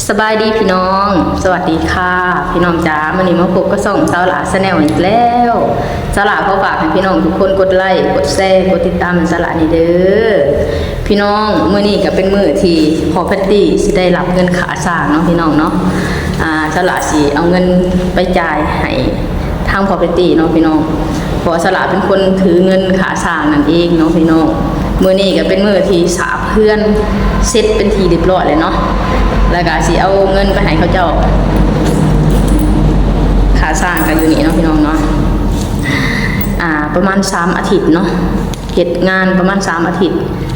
ສະບາຍດີພີ່ນ້ອງ ສະຫວັດດີຄ່ະພີ່ນ້ອງຈ໋າ. ມື້ນີ້ມາພົບກັບຊ່ອງສາວຫຼ້າ Channel ອີກແລ້ວ. ສາວຫຼ້າຂໍຝາກໃຫ້ພີ່ນ້ອງທຸກຄົນກົດໄລ ກົດແຊ ກົດຕິດຕາມໃຫ້ສາວຫຼ້າແດ່ເດີພີ່ນ້ອງ. ມື້ນີ້ກໍເປັນມື້ທີ່ພໍ່ແພັດຕີ້ຊິໄດ້ຮັບເງິນຄ່າສ້າງເນາະພີ່ນ້ອງເນາະ. ອາ ສາວຫຼ້າຊິເອົາເງິນໄປຈ່າຍໃຫ້ທາງພໍ່ແພັດຕີ້ເນາະພີ່ນ້ອງ ເພາະວ່າສາວຫຼ້າເປັນຄົນຖືເງິນຄ່າສ້າງນັ້ນເອງເນາະພີ່ນ້ອງ. ມື້ນີ້ກໍເປັນມື້ທີ່ສາບເຮືອນເສັດເປັນທີ່ຮຽບຮ້ອຍແລ້ວເນາະ ແລ້ວກໍຊິເອົາເງິນໄປໃຫ້ເຂົາເຈົ້າ. ຄ່າສ້າງກໍຢູ່ນີ້ເນາະພີ່ນ້ອງເນາະ ອາ ປະມານສາມອາທິດເນາະ ເຮັດງານປະມານສາມອາທິດ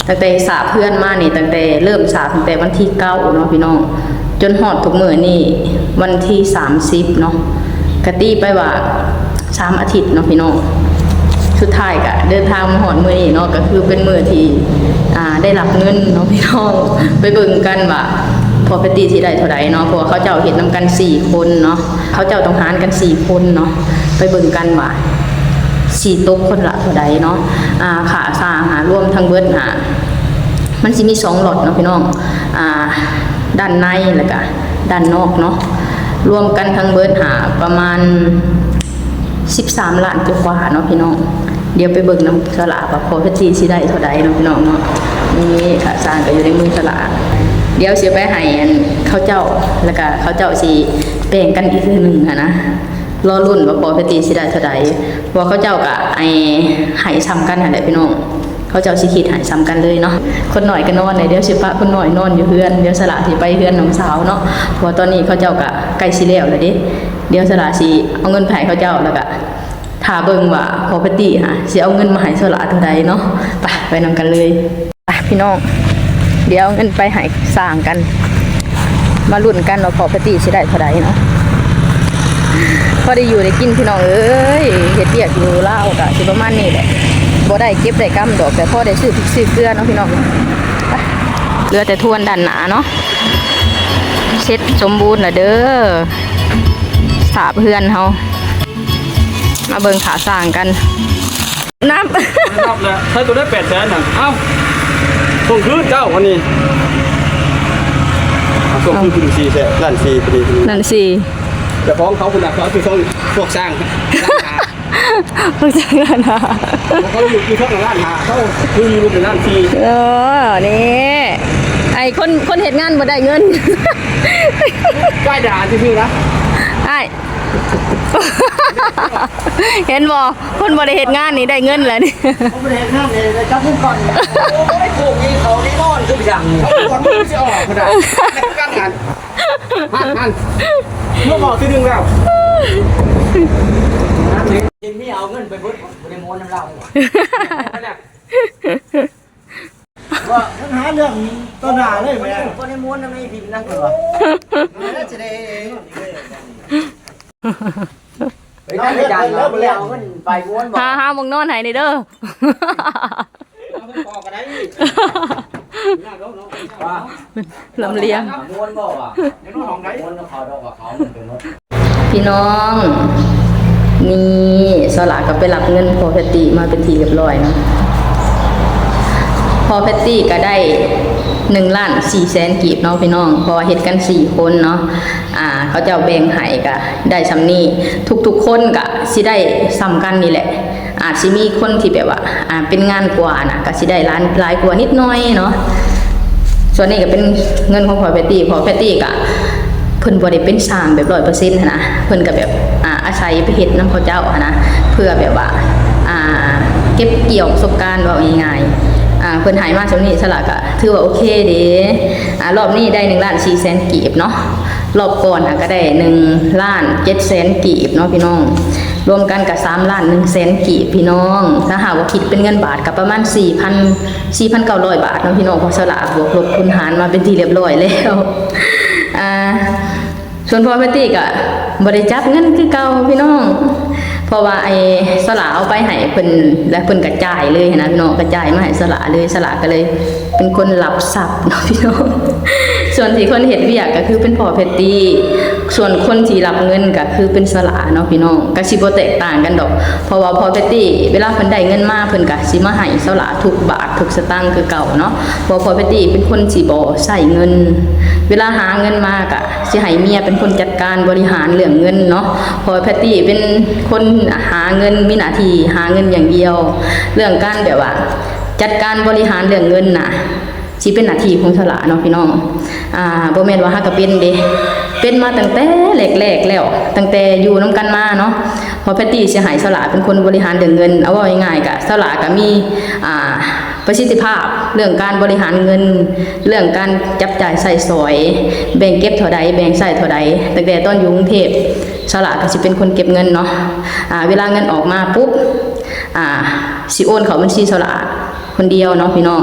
ຕັ້ງແຕ່ສາບເຮືອນມານີ້ ຕັ້ງແຕ່ເລີ່ມສາບຕັ້ງແຕ່ວັນທີເກົ້າເນາະພີ່ນ້ອງ ຈົນຮອດທຸກມື້ນີ້ວັນທີສາມສິບເນາະ ກະຕີໄປວ່າສາມອາທິດເນາະພີ່ນ້ອງ. ສຸດທ້າຍກະເດີນທາງມາຮອດມື້ນີ້ເນາະ ກະຄືເປັນມື້ທີ່ ອາ ໄດ້ຮັບເງິນເນາະພີ່ນ້ອງ. ໄປເບິ່ງກັນວ່າພໍ່ແພັດຕີ້ຊິໄດ້ເທົ່າໃດເນາະ ເພາະວ່າເຂົາເຈົ້າເຮັດນຳກັນສີ່ຄົນເນາະ ເຂົາເຈົ້າຕ້ອງຫານກັນສີ່ຄົນເນາະ. ໄປເບິ່ງກັນວ່າຊິຕົກຄົນລະເທົ່າໃດເນາະ. ອາ ຄ່າສ້າງຫາລວມທັງເບິດຫາ ມັນຊິມີສອງລັອດເນາະພີ່ນ້ອງ ອາ ດ້ານໃນ ແລ້ວກະດ້ານນອກເນາະ ລວມກັນທັງເບິດຫາປະມານສິບສາມລ້ານກວ່າໆເນາະພີ່ນ້ອງ. ດຽວໄປເບິ່ງນຳສາວຫຼ້າວ່າພໍ່ແພັດຕີ້ຊິໄດ້ເທົ່າໃດເນາະພີ່ນ້ອງເນາະ. ນີ້ຄ່າສ້າງກໍຢູ່ໃນມືສາວຫຼ້າ ດຽວຊິໄປໃຫ້ອັນເຂົາເຈົ້າ ແລ້ວກະເຂົາເຈົ້າຊິແບ່ງກັນອີກເທື່ອໜຶ່ງຫັ້ນນະ. ລໍລຸ້ນວ່າພໍ່ແພັດຕີ້ຊິໄດ້ເທົ່າໃດ ເພາະວ່າເຂົາເຈົ້າກະໃຫ້ ໃຫ້ສ່ຳກັນຫັ້ນແຫຼະພີ່ນ້ອງ. ເຂົາເຈົ້າຊິຄິດໃຫ້ສ່ຳກັນເລີຍເນາະ. ຄົນນ້ອຍກໍນອນແລ້ວ ດຽວຊິປະຄົນນ້ອຍນອນຢູ່ເຮືອນ ດຽວສາວຫຼ້າຊິໄປເຮືອນນ້ອງສາວເນາະ ເພາະວ່າຕອນນີ້ເຂົາເຈົ້າກໍໃກ້ຊິແລ້ວແລ້ວເດ້. ດຽວສາວຫຼ້າຊິເອົາເງິນໄປໃຫ້ເຂົາເຈົ້າ ແລ້ວກໍຖ້າເບິ່ງວ່າພໍ່ແພັດຕີ້ຫາຊິເອົາເງິນມາໃຫ້ສາວຫຼ້າເທົ່າໃດເນາະ. ໄປ ໄປນຳກັນເລີຍ. ອ່ະ ພີ່ນ້ອງ ດຽວເອົາເງິນໄປໃຫ້ຊ່າງກັນ ມາລຸ້ນກັນວ່າພໍ່ແພັດຕີ້ຊິໄດ້ເທົ່າໃດເນາະ. ພໍໄດ້ຢູ່ໄດ້ກິນພີ່ນ້ອງເອີຍ ເຮັດວຽກຢູ່ລາວກະຊິປະມານນີ້ແຫຼະ ບໍ່ໄດ້ເກັບໄດ້ກຳດອກ ແຕ່ພໍໄດ້ຊື້ພິກຊື້ເກືອເນາະພີ່ນ້ອງ. ເຫຼືອແຕ່ທວນດ້ານໜ້າເນາະ ເສັດສົມບູນລະເດີ ສາບເຮືອນເຮົາ. ມາເບິ່ງຄ່າສ້າງກັນ ນັບ ນັບແລ້ວ ໃຊ້ຕົວໄດ້ແປດແສນນະ. ເອົ້າ ສົ່ງຄືນເຈົ້າອັນນີ້ ເອົາ ສົ່ງຄືນ ເອົ້າ ເປັນສີ່ແສນ ລ້ານສີ່ ພໍດີ ລ້ານສີ່ ເຈົ້າຂອງເຂົາພຸ້ນນະ ເຂົາເອົາໄປສົ່ງພວກຊ່າງ ພວກຊ່າງນັ້ນນະ ເຂົາຢູ່ ຢູ່ເທິງລ້ານຫ້າ ເຂົາຄືຢູ່ລຸ່ມລ້ານສີ່. ເອີ ນີ້ ໄອ້ຄົນ ຄົນເຮັດງານບໍ່ໄດ້ເງິນ ປ້າຍດ່າຊື່ໆນະ ອ້າຍ ເຫັນບໍ່ ຄົນບໍ່ໄດ້ເຮັດງານນີ້ໄດ້ເງິນແລ້ວນີ້ ຄົນບໍ່ໄດ້ເຮັດງານນີ້ໄດ້ຈັບເງິນກ່ອນ. ໂອ້ຍ ໂຄກນີ້ເຂົາໄດ້ນອນຄືຫຍັງ ເຂົາກ່ອນມັນຊິອອກພຸ້ນນະ ໃນການງານ ຫັ້ນໆ ມາບອກທີໜຶ່ງແລ້ວ ເຫັນມີເອົາເງິນໄປເບິດ ບໍ່ໄດ້ມ້ວນນຳລາວ. ວ່າ ມັນຫາເລື່ອງຕໍ່ໜ້າເລີຍແມ່ ບໍ່ໄດ້ມ່ວນນຳໄອ້ພິມນະ ເພິ່ນວ່າ ແລ້ວຊິໄດ້ ໄປທາງອາຈານລາວ ເອົາເງິນໄປມ່ວນບໍ່ ຫາ ຫາໝ່ອງນອນໃຫ້ແດ່ເດີ ເອົາໄປພໍກໍໄດ້ ວ່າ ລຳລຽງ ມ່ວນບໍ່ວ່າ ຢາກນອນຫ້ອງໃດ ມ່ວນນຳເຂົາດອກວ່າເຂົາມັນເປັນໝົດ. ພີ່ນ້ອງ ນີ້ ສາວຫຼ້າກໍໄປຮັບເງິນພໍ່ແພັດຕີ້ມາເປັນທີ່ຮຽບຮ້ອຍເນາະ. ພໍ່ແພັດຕີ້ກໍໄດ້ໜຶ່ງລ້ານສີ່ແສນກີບເນາະພີ່ນ້ອງ ເພາະວ່າເຮັດກັນສີ່ຄົນເນາະ ອາ ເຂົາເຈົ້າແບ່ງໃຫ້ກໍໄດ້ສ່ຳນີ້ ທຸກໆຄົນກໍຊິໄດ້ສ່ຳກັນນີ້ແຫຼະ. ອາດຊິມີຄົນທີ່ແບບວ່າ ອາ ເປັນງານກວ່ານະ ກໍຊິໄດ້ຫຼາຍ ຫຼາຍກວ່ານິດໜ້ອຍເນາະ. ສ່ວນນີ້ກໍເປັນເງິນຂອງພໍ່ແພັດຕີ້ ພໍ່ແພັດຕີ້ກໍ ເພິ່ນບໍ່ໄດ້ເປັນຊ່າງແບບຮ້ອຍເປີເຊັນຫັ້ນນະ ເພິ່ນກໍແບບ ອາ ອາໄສໄປເຮັດນຳເຂົາເຈົ້າຫັ້ນນະ ເພື່ອແບບວ່າ ອາ ເກັບກ່ຽວປະສົບການ ເວົ້າງ່າຍໆ ອາ ເພິ່ນໃຫ້ມາສ່ຳນີ້ ສາວຫຼ້າກໍຖືວ່າໂອເຄເດ້. ອາ ລອບນີ້ໄດ້ໜຶ່ງລ້ານສີ່ແສນກີບເນາະ. ລອບກ່ອນຫັ້ນກໍໄດ້ໜຶ່ງລ້ານເຈັດແສນກີບເນາະພີ່ນ້ອງ ລວມກັນກໍສາມລ້ານໜຶ່ງແສນກີບພີ່ນ້ອງ. ຖ້າຫາກວ່າຄິດເປັນເງິນບາດກໍປະມານສີ່ພັນ ສີ່ພັນເກົ້າຮ້ອຍບາດເນາະພີ່ນ້ອງ ເພາະສາວຫຼ້າບວກລົບຄູນຫານມາເປັນທີ່ຮຽບຮ້ອຍແລ້ວ. ອາ ສ່ວນພໍ່ແພັດຕີ້ກໍບໍ່ໄດ້ຈັບເງິນຄືເກົ່າພີ່ນ້ອງ ເພາະວ່າໄອ້ສາວຫຼ້າເອົາໄປໃຫ້ເພິ່ນ ແລ້ວເພິ່ນກໍຈ່າຍເລີຍຫັ້ນນະພີ່ນ້ອງ ກໍຈ່າຍມາໃຫ້ສາວຫຼ້າເລີຍ ສາວຫຼ້າກໍເລີຍ ເປັນຄົນຮັບຊັບເນາະພີ່ນ້ອງ. ສ່ວນທີ່ຄົນເຮັດວຽກກໍຄືເປັນພໍ່ແພັດຕີ້ ສ່ວນຄົນທີ່ຮັບເງິນກໍຄືເປັນສາວຫຼ້າເນາະພີ່ນ້ອງ ກໍຊິບໍ່ແຕກຕ່າງກັນດອກ ເພາະວ່າພໍ່ແພັດຕີ້ເວລາເພິ່ນໄດ້ເງິນມາ ເພິ່ນກໍຊິມາໃຫ້ສາວຫຼ້າທຸກບາດທຸກສະຕາງຄືເກົ່າເນາະ ເພາະພໍ່ແພັດຕີ້ເປັນຄົນທີ່ບໍ່ໃຊ້ເງິນ ເວລາຫາເງິນມາກໍຊິໃຫ້ເມຍເປັນຄົນຈັດການບໍລິຫານເລື່ອງເງິນເນາະ ເພາະແພັດຕີ້ເປັນຄົນຫາເງິນ ມີໜ້າທີ່ຫາເງິນຢ່າງດຽວ ເລື່ອງການແບບວ່າຈັດການບໍລິຫານເລື່ອງເງິນນະ ຊິເປັນໜ້າທີ່ຂອງສາວຫຼ້າເນາະພີ່ນ້ອງ ອ່າ ບໍ່ແມ່ນວ່າຫາກະເປັນເດ້ ເປັນມາຕັ້ງແຕ່ແລກໆແລ້ວ ຕັ້ງແຕ່ຢູ່ນຳກັນມາເນາະ ເພາະແພັດຕີ້ຊິໃຫ້ສາວຫຼ້າເປັນຄົນບໍລິຫານເລື່ອງເງິນ ເອົາເວົ້າງ່າຍໆກະ ສາວຫຼ້າກະມີ ອ່າ ປະສິດທິພາບເລື່ອງການບໍລິຫານເງິນ ເລື່ອງການຈັບຈ່າຍໃຊ້ສອຍ ແບ່ງເກັບເທົ່າໃດ ແບ່ງໃຊ້ເທົ່າໃດ ຕັ້ງແຕ່ຕອນຢູ່ກຸງເທບ ສາວຫຼ້າກະຊິເປັນຄົນເກັບເງິນເນາະ ອ່າ ເວລາເງິນອອກມາປຸບ ອ່າ ຊິໂອນເຂົ້າບັນຊີສາວຫຼ້າ ຄົນດຽວເນາະພີ່ນ້ອງ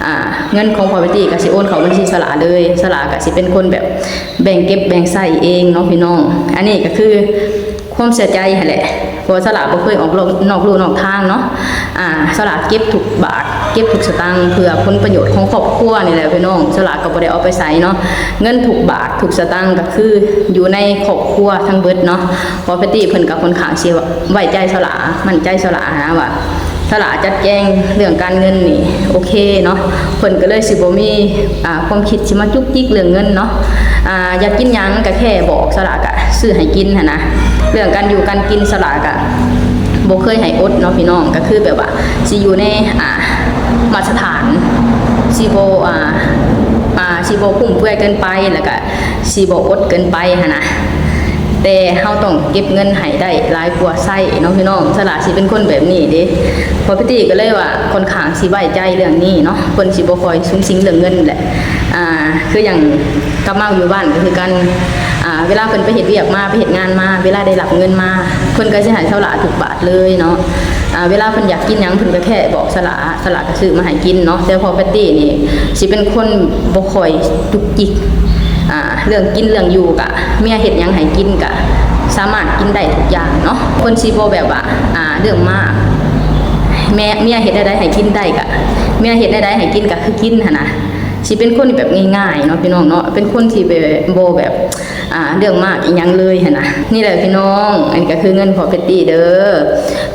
ອ່າ ເງິນຂອງພໍ່ແພັດຕີ້ກໍຊິໂອນເຂົ້າບັນຊີສາວຫຼ້າເລີຍ ສາວຫຼ້າກໍຊິເປັນຄົນແບບແບ່ງເກັບແບ່ງໃຊ້ເອງເນາະພີ່ນ້ອງ ອັນນີ້ກໍຄືຄວາມເຊື່ອໃຈຫັ້ນແຫຼະ ເພາະວ່າສາວຫຼ້າບໍ່ເຄີຍອອກນອກ ນອກลู่ນອກທາງເນາະ ອ່າ ສາວຫຼ້າເກັບທຸກບາດ ເກັບທຸກສະຕາງເພື່ອຜົນປະໂຫຍດຂອງຄອບຄົວນີ້ແຫຼະພີ່ນ້ອງ ສາວຫຼ້າກໍບໍ່ໄດ້ເອົາໄປໃສເນາະ ເງິນທຸກບາດທຸກສະຕາງກໍຄືຢູ່ໃນຄອບຄົວທັງເບິດເນາະ ເພາະແພັດຕີ້ເພິ່ນກໍຄ່ອນຂ້າງຊິໄວ້ໃຈສາວຫຼ້າ ໝັ້ນໃຈສາວຫຼ້ານະວ່າ ສາວຫຼ້າຈັດແຈງເລື່ອງການເງິນນີ້ໂອເຄເນາະ ເພິ່ນກໍເລີຍຊິບໍ່ມີ ອ່າ ຄວາມຄິດຊິມາຈຸກຈິກເລື່ອງເງິນເນາະ ອ່າ ຢາກກິນຫຍັງກໍແຄ່ບອກສາວຫຼ້າກໍຊື້ໃຫ້ກິນຫັ້ນນະ ເລື່ອງການຢູ່ການກິນສາວຫຼ້າກໍບໍ່ເຄີຍໃຫ້ອົດເນາະພີ່ນ້ອງ ກໍຄືແບບວ່າຊິຢູ່ໃນ ອ່າ ມາດຕະຖານ ຊິບໍ່ ອ່າ ອ່າ ຊິບໍ່ຟຸມເຟືອຍເກີນໄປ ແລ້ວກໍຊິບໍ່ອົດເກີນໄປຫັ້ນນະ ແຕ່ເຮົາຕ້ອງເກັບເງິນໃຫ້ໄດ້ຫຼາຍກວ່າໃຊ້ເນາະພີ່ນ້ອງ ສາວຫຼ້າຊິເປັນຄົນແບບນີ້ເດ້ ພໍ່ແພັດຕີ້ກໍເລີຍວ່າຄ່ອນຂ້າງຊິໄວ້ໃຈເລື່ອງນີ້ເນາະ ເພິ່ນຊິບໍ່ຄ່ອຍສຸງສິງເລື່ອງເງິນແຫຼະ ອ່າ ຄືຢ່າງກັບມາຢູ່ບ້ານກໍຄືກັນ ອ່າ ເວລາເພິ່ນໄປເຮັດວຽກມາ ໄປເຮັດງານມາ ເວລາໄດ້ຮັບເງິນມາ ເພິ່ນກໍຊິໃຫ້ສາວຫຼ້າທຸກບາດເລີຍເນາະ ອ່າ ເວລາເພິ່ນຢາກກິນຫຍັງ ເພິ່ນກໍແຄ່ບອກສາວຫຼ້າ ສາວຫຼ້າກໍຊື້ມາໃຫ້ກິນເນາະ ແຕ່ພໍ່ແພັດຕີ້ນີ້ຊິເປັນຄົນບໍ່ຄ່ອຍຈຸກຈິກ ອ່າ ເລື່ອງກິນເລື່ອງຢູ່ກະ ເມຍເຮັດຫຍັງໃຫ້ກິນກະສາມາດກິນໄດ້ທຸກຢ່າງເນາະ ເພິ່ນຊິບໍ່ແບບວ່າ ອ່າ ເລື່ອງມາກ ແມ່ ເມຍເຮັດແນວໃດໃຫ້ກິນໄດ້ກະ ເມຍເຮັດແນວໃດໃຫ້ກິນກະຄືກິນຫັ້ນນະ ຊິເປັນຄົນທີ່ແບບງ່າຍໆເນາະພີ່ນ້ອງເນາະ ເປັນຄົນທີ່ແບບ ບໍ່ແບບ ອ່າ ເລື່ອງມາກອີ່ຫຍັງເລີຍຫັ້ນນະ ນີ້ແຫຼະພີ່ນ້ອງ ອັນນີ້ກໍຄືເງິນພໍ່ແພັດຕີ້ເດີ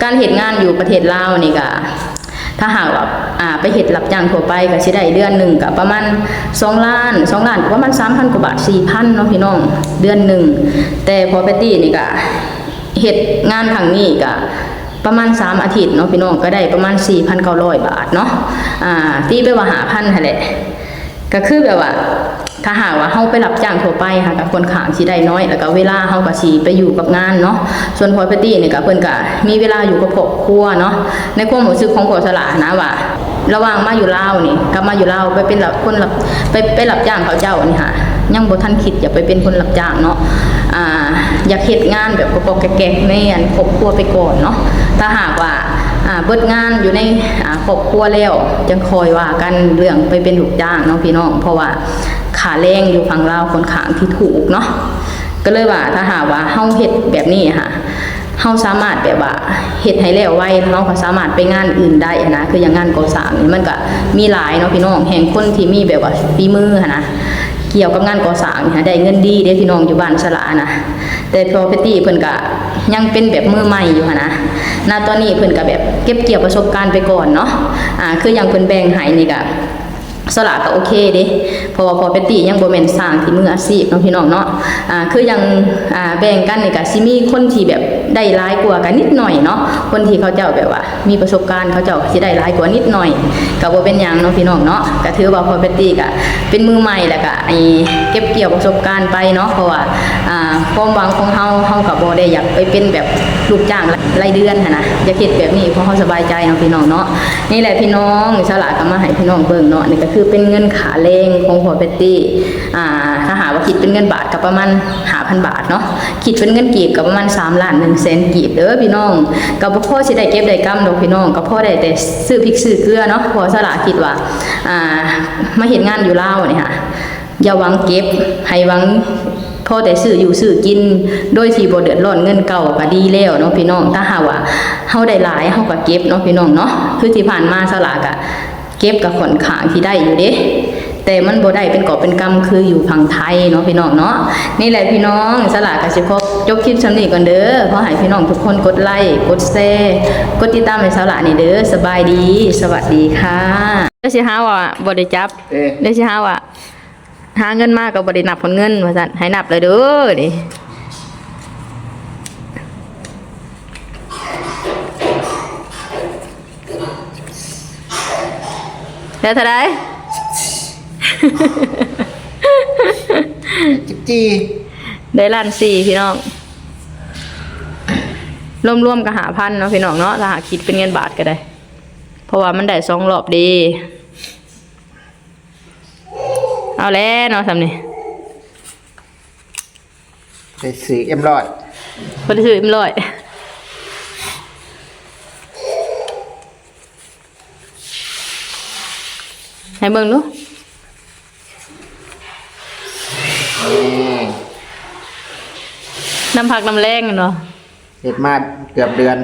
ການເຮັດງານຢູ່ປະເທດລາວນີ້ກະ ຖ້າຫາກວ່າ ອ່າ ໄປເຮັດຮັບຈ້າງທົ່ວໄປກໍຊິໄດ້ເດືອນໜຶ່ງກໍປະມານສອງລ້ານ ສອງລ້ານກໍປະມານສາມພັນກວ່າບາດ ສີ່ພັນເນາະພີ່ນ້ອງ ເດືອນໜຶ່ງ ແຕ່ພໍ່ແພັດຕີ້ນີ້ກໍເຮັດງານຄັ້ງນີ້ກໍປະມານສາມອາທິດເນາະພີ່ນ້ອງ ກໍໄດ້ປະມານສີ່ພັນເກົ້າຮ້ອຍບາດເນາະ ອ່າ ຕີໄປວ່າຫ້າພັນຫັ້ນແຫຼະ ກໍຄືແບບວ່າ ຖ້າຫາກວ່າເຮົາໄປຮັບຈ້າງທົ່ວໄປຫັ້ນ ກໍຄ່ອນຂ້າງຊິໄດ້ນ້ອຍ ແລ້ວກໍເວລາເຮົາກໍຊິໄປຢູ່ກັບງານເນາະ ສ່ວນພໍ່ແພັດຕີ້ນີ້ກໍ ເພິ່ນກໍມີເວລາຢູ່ກັບຄອບຄົວເນາະ ໃນຄວາມຮູ້ສຶກຂອງພໍ່ສາວຫຼ້າຫັ້ນນະວ່າ ລະຫວ່າງມາຢູ່ລາວນີ້ ກັບມາຢູ່ລາວ ໄປເປັນ ຄົນຮັບ ໄປ ໄປຮັບຈ້າງເຂົາເຈົ້ານີ້ຫາ ຍັງບໍ່ທັນຄິດຢາກໄປເປັນຄົນຮັບຈ້າງເນາະ ອ່າ ຢາກເຮັດງານແບບກອກໆແກກໆໃນ ອັນ ຄອບຄົວໄປກ່ອນເນາະ ຖ້າຫາກວ່າ ອ່າ ເບິດງານຢູ່ໃນ ອ່າ ຄອບຄົວແລ້ວ ຈັ່ງຄ່ອຍວ່າກັນເລື່ອງໄປເປັນລູກຈ້າງເນາະພີ່ນ້ອງ ເພາະວ່າ ຄ່າແຮງຢູ່ຝັ່ງລາວຄ່ອນຂ້າງທີ່ຖືກເນາະ ກໍເລີຍວ່າຖ້າຫາກວ່າເຮົາເຮັດແບບນີ້ຫາ ເຮົາສາມາດແບບວ່າເຮັດໃຫ້ແລ້ວໄວ ເຮົາກໍສາມາດໄປງານອື່ນໄດ້ຫັ້ນນະ ຄືຢ່າງງານກໍ່ສ້າງນີ້ ມັນກໍມີຫຼາຍເນາະພີ່ນ້ອງ ແຮ່ງຄົນທີ່ມີແບບວ່າຝີມືຫັ້ນນະ ກ່ຽວກັບງານກໍ່ສ້າງນີ້ຫາ ໄດ້ເງິນດີເດ້ພີ່ນ້ອງ ຢູ່ບ້ານສາວຫຼ້ານະ ແຕ່ພໍ່ແພັດຕີ້ເພິ່ນກໍຍັງເປັນແບບມືໃໝ່ຢູ່ຫັ້ນນະ ນະຕອນນີ້ເພິ່ນກໍແບບເກັບກ່ຽວປະສົບການໄປກ່ອນເນາະ ອ່າ ຄືຢ່າງເພິ່ນແບ່ງໃຫ້ນີ້ກໍ ສາວຫຼ້າກໍໂອເຄເດ້ ເພາະວ່າພໍ່ແພັດຕີ້ຍັງບໍ່ແມ່ນຊ່າງທີ່ມືອາຊີບເນາະພີ່ນ້ອງເນາະ ອ່າ ຄືຢ່າງ ອ່າ ແບ່ງກັນນີ້ກໍຊິມີຄົນທີ່ແບບໄດ້ຫຼາຍກວ່າກັນນິດໜ້ອຍເນາະ ຄົນທີ່ເຂົາເຈົ້າແບບວ່າມີປະສົບການ ເຂົາເຈົ້າກໍຊິໄດ້ຫຼາຍກວ່ານິດໜ້ອຍ ກໍບໍ່ເປັນຫຍັງເນາະພີ່ນ້ອງເນາະ ກໍຖືວ່າພໍ່ແພັດຕີ້ກໍເປັນມືໃໝ່ ແລ້ວກໍ ໄອ້ ເກັບກ່ຽວປະສົບການໄປເນາະ ເພາະວ່າ ອ່າ ຄວາມຫວັງຂອງເຮົາ ເຮົາກໍບໍ່ໄດ້ຢາກໄປເປັນແບບລູກຈ້າງລາຍເດືອນຫັ້ນນະ ຢາກເຮັດແບບນີ້ເພາະເຮົາສະບາຍໃຈເນາະພີ່ນ້ອງເນາະ ນີ້ແຫຼະພີ່ນ້ອງ ສາວຫຼ້າກໍມາໃຫ້ພີ່ນ້ອງເບິ່ງເນາະ ນີ້ກໍຄືເປັນເງິນຄ່າແຮງຂອງພໍ່ແພັດຕີ້ ອ່າ ຖ້າຫາກວ່າຄິດເປັນເງິນບາດກໍປະມານຫ້າພັນບາດເນາະ ຄິດເປັນເງິນກີບກໍປະມານສາມລ້ານໜຶ່ງແສນກີບເດີພີ່ນ້ອງ ກໍບໍ່ພໍຊິໄດ້ເກັບໄດ້ກຳດອກພີ່ນ້ອງ ກໍພໍໄດ້ແຕ່ຊື້ພິກຊື້ເກືອເນາະ ເພາະວ່າສາວຫຼ້າຄິດວ່າ ອ່າ ມາເຮັດງານຢູ່ລາວນີ້ຫາ ຢ່າຫວັງເກັບ ໃຫ້ຫວັງພໍແຕ່ຊື້ຢູ່ຊື້ກິນ ໂດຍທີ່ບໍ່ເດືອດຮ້ອນເງິນເກົ່າກໍດີແລ້ວເນາະພີ່ນ້ອງ ຖ້າຫາກວ່າເຮົາໄດ້ຫຼາຍ ເຮົາກໍເກັບເນາະພີ່ນ້ອງເນາະ ຄືທີ່ຜ່ານມາສາວຫຼ້າກໍເກັບກໍຂ້ອນຂ້າງທີ່ໄດ້ຢູ່ເດ້ ແຕ່ມັນບໍ່ໄດ້ເປັນກອບເປັນກຳຄືຢູ່ຝັ່ງໄທເນາະພີ່ນ້ອງເນາະ. ນີ້ແຫຼະພີ່ນ້ອງ ສາລາກໍຊິຂໍຈົບຄລິບສ່ຳນີ້ກ່ອນເດີ. ຂໍໃຫ້ພີ່ນ້ອງທຸກຄົນກົດໄລ ກົດແຊ ກົດຕິດຕາມໃຫ້ສາລານີ້ເດີ. ສະບາຍດີ ສະຫວັດດີຄ່ະ. ດຽວຊິຫາວ່າບໍ່ໄດ້ຈັບ ເອີ ດຽວຊິຫາວ່າ ຫາເງິນມາກໍບໍ່ໄດ້ນັບຮອດເງິນວ່າຊັ້ນ. ໃຫ້ນັບແລ້ວເດີນີ້. ໄດ້ເທົ່າໃດ? ສິບສີ່ ໄດ້ລ້ານສີ່ພີ່ນ້ອງ. ລວມໆກໍຫ້າພັນເນາະພີ່ນ້ອງເນາະ ຖ້າຫາກຄິດເປັນເງິນບາດກໍໄດ້ ເພາະວ່າມັນໄດ້ສອງລອບເດ້. ເອົາແລ້ວເນາະ ສ່ຳນີ້ ໄປຊື້ເອັມຮ້ອຍ ບໍ່ໄດ້ຊື້ເອັມຮ້ອຍ ໃຫ້ເບິ່ງດູ ນີ້ ນ້ຳພັກນ້ຳແລງເນາະ. ເຮັດມາເກືອບເດືອນ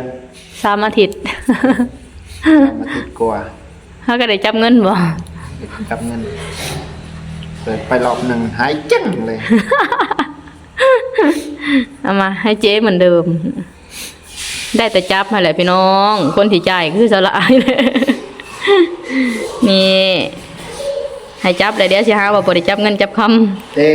ສາມອາທິດ ສາມອາທິດກວ່າ ເຮົາກໍໄດ້ຈັບເງິນບໍ່? ຈັບເງິນ ເປີດໄປລອບໜຶ່ງ ຫາຍເຈັງເລີຍ. ເອົາມາໃຫ້ເຈ້ເໝືອນເດີມ. ໄດ້ແຕ່ຈັບຫັ້ນແຫຼະພີ່ນ້ອງ ຄົນທີ່ຈ່າຍຄືສາລານີ້ແຫຼະ. ນີ້ ໃຫ້ຈັບແລ້ວ ດຽວຊິຫາວ່າບໍ່ໄດ້ຈັບເງິນຈັບຄຳ ເອີ.